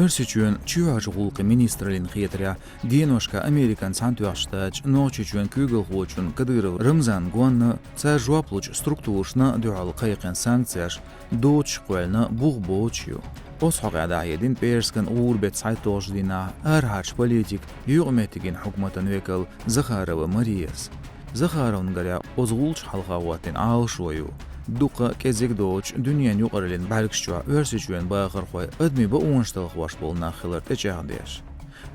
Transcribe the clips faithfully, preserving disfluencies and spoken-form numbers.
Оьрсийчоьнан чоьхьарчу гӀуллакхийн министраллин хетарехь, деношкахь Американ Цхьаьнатоьхначу Штаташа Нохчийчоьнан куьйгалхочун Кадыров Рамзанан гонна, цара жоп лучу структурашна дуьхьал кхайкхина санкцеш доцуш кхоьллина бух боцуш ю. Оцу хьокъехь дӀахьедина пӀераскан гӀуран беттан цхьайтталгӀачу дийнахь арахьарчу политик, юкъаметтигерчу хьукматан векал Захарова Марияс. Захаровна гарехь, оцу гӀулчех хьалха хӀоттийна Ӏалашо ю дуккха а кӀезиг доцуш дуьненан юкъараллин бӀаьргаш чохь Оьрсийчоьнан бахархой адамийн бакъонаш талхош болу нах хилар тӀечӀагӀдеш.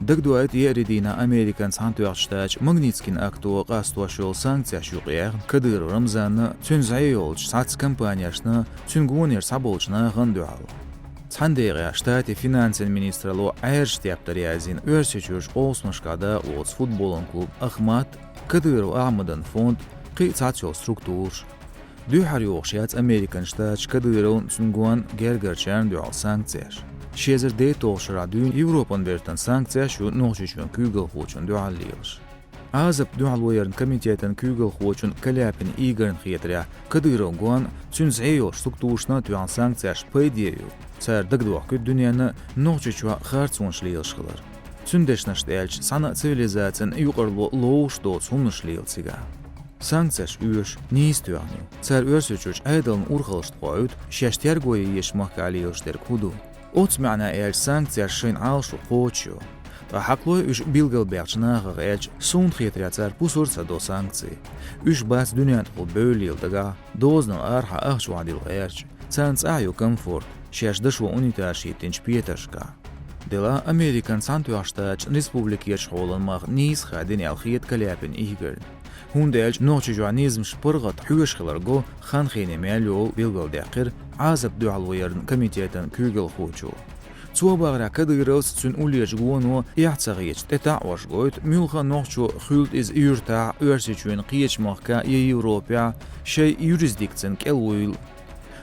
Дагадоуьйту, еарин дийнахь Американ Цхьаьнатоьхначу Штаташа Магнитскийн акто къастош йолу санкцеш юкъаяьхна Кадыров Рамзанна, цуьнан зӀе йолчу цхьацца компанешна, цуьнан гонера схьаболчу нахана дуьхьал. Цхьана декъехь Штатийн финансийн министралло Ӏаьржа тептар яздина Оьрсийчуьрчу къовсамашкахь дакъалоцу футболан клуб «Ахмат», Кадыров Ахьмадан фонд, кхин а цхьацца йолу структураш. Дуьххьара йохуш яц Американ Штаташа Кадыровна, цуьнан гонна гергарчарна дуьхьал санкцеш. Ши эзар дейтталгӀачу шарахь дуьйна Европан бертан санкцеш ю Нохчийчоьнан куьйгалхочунна дуьхьал лелаш. Ӏазапна дуьхьалояран комитетан куьйгалхочун Каляпин Игорьна хетарехь, Кадыровн гонна, цуьнан зӀе йолчу структурашна тоьхна санкцеш пайде ю. Цара дагадохкуьйту дуьненна Нохчийчохь харцонаш лелаш хилар. Цуьнан дешнашна аьлча, цхьана а цивилизацин юкъаралло ловш доцу хӀуманаш лела цигахь. Санкцеш оьшу нийса тоьхна ю. Цара Оьрсийчуьрчу Ӏедална урхаллашна кхоуьйту, шаьш терго ян езачу махкахь лелаш дерг хӀун ду. Оцу маьӀна аьлча, санкцеш шайна Ӏалашо кхочуш ю. Ткъа хьакхалой уьш билгалбаьхначу нахах аьлча, суна хетарехь, цара пусар а ца до санкций. Уьш бац дуьнен тӀехула бевлла лела дагахь, дозанал арахьа ахча охьадилла гӀерташ. Царна цӀахь ю комфорт шаьш дашо унитазаш хӀиттинчу петаршкахь. Делахь а Американ Цхьаьнатоьхначу Штаташа республикерчу хьолан мах нийса хаьддина аьлла хета Каляпин Игорьна. ХӀунда аьлча Нохчийчохь низамаш паргӀат хьоьжуш хилар го хан-хене мел йолу билгалдаьккхира Ӏазапна дуьхьалояран комитетан куьйгалхочо. Цо бахарехь, Кадыровс, цуьнан уллерчу гоно эхь ца хеташ тӀетаӀош гойту, муьлхха а нохчо, хуьлда иза юьртахь, Оьрсийчоьнан кхечу махкахь я Европехь, шайн юрисдикцин кӀел вуйла.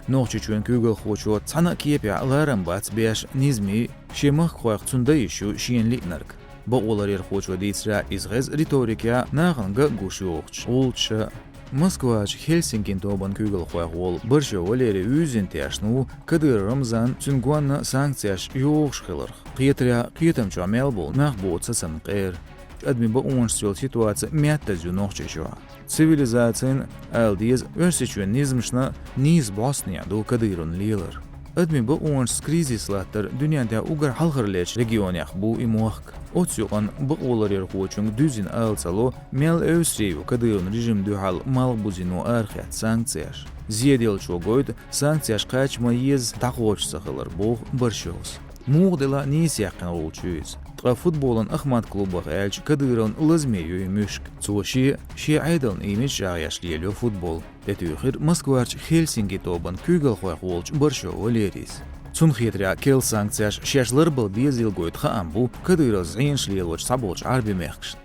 Нохчийчоьнан куьйгалхочо цхьана а кепехь ларам бац беш низамийн, шен махкахойх цунна дан йиш ю шена лиънарг. Бакъоларъярхочо дийцарехь, иза хеза риторикехь, нахана ган а гуш йохучу гӀулчаша. Москварчу Хельсинкин тобанан куьйгалхойх волу Борщев Валерий вуьззина тешна ву Кадыров Рамзан, цуьнан гонна санкцеш йохуш хиларх. Кхетарехь, кхетам чохь мел болу нах боцу сацамна къера. Адамийн бакъонашца йолу ситуаци меттаза ю Нохчийчохь. Цивилизацин, ала деза, Оьрсийчоьнан низамашна нийса бӀостанехьа ду Кадыровн лелар. Адамийн бакъонашца кризис латтар дуьнен тӀехь уггар хьалхара лерчу регионех бу и мохк. Оцу юкъанна бакъоларъярхочуьнга дуьззина ала ца ло, мел эвсаре ю Кадыровн режимна дуьхьал малхбузено арахецна санкцеш. Зеделлачо гойту, санкцеш кхача ма езза дӀакхочуш ца хилар, боху Борщевс. Муха делахь а нийса яьккхина гӀулч ю иза. Ткъа футболан «Ахмат» клубах аьлча, Кадыровн лазаме ю и муьшка. Цо шен, шен Ӏедалан имидж чӀагӀъеш лелайо футбол. ТӀетуьйхира Москварчу Хельсинки тобанан куьйгалхойх волчу Борщев Валерийс. Цунна хетарехь, керла санкцеш шаьш ларбала безийла гойту хаам бу Кадыровс зӀенаш лелочу цхьаболчу Ӏаьрбийн мехкашна.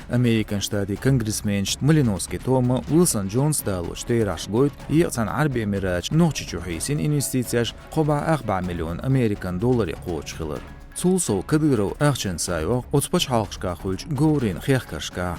Американ Штатийн конгрессменашна Малиновски Тома, Уилсон Джонс далочу терахьаша гойту, еккъа цхьана Ӏаьрбийн Эмираташа Нохчийчу хьийсина инвестицеш кхо бӀе ах бӀе миллион американ долларе кхочуш хилар. Цул сов Кадыров ахчанца йоккху оцу пачхьалкхашкахь хуьлучу говрийн хехкаршкахь.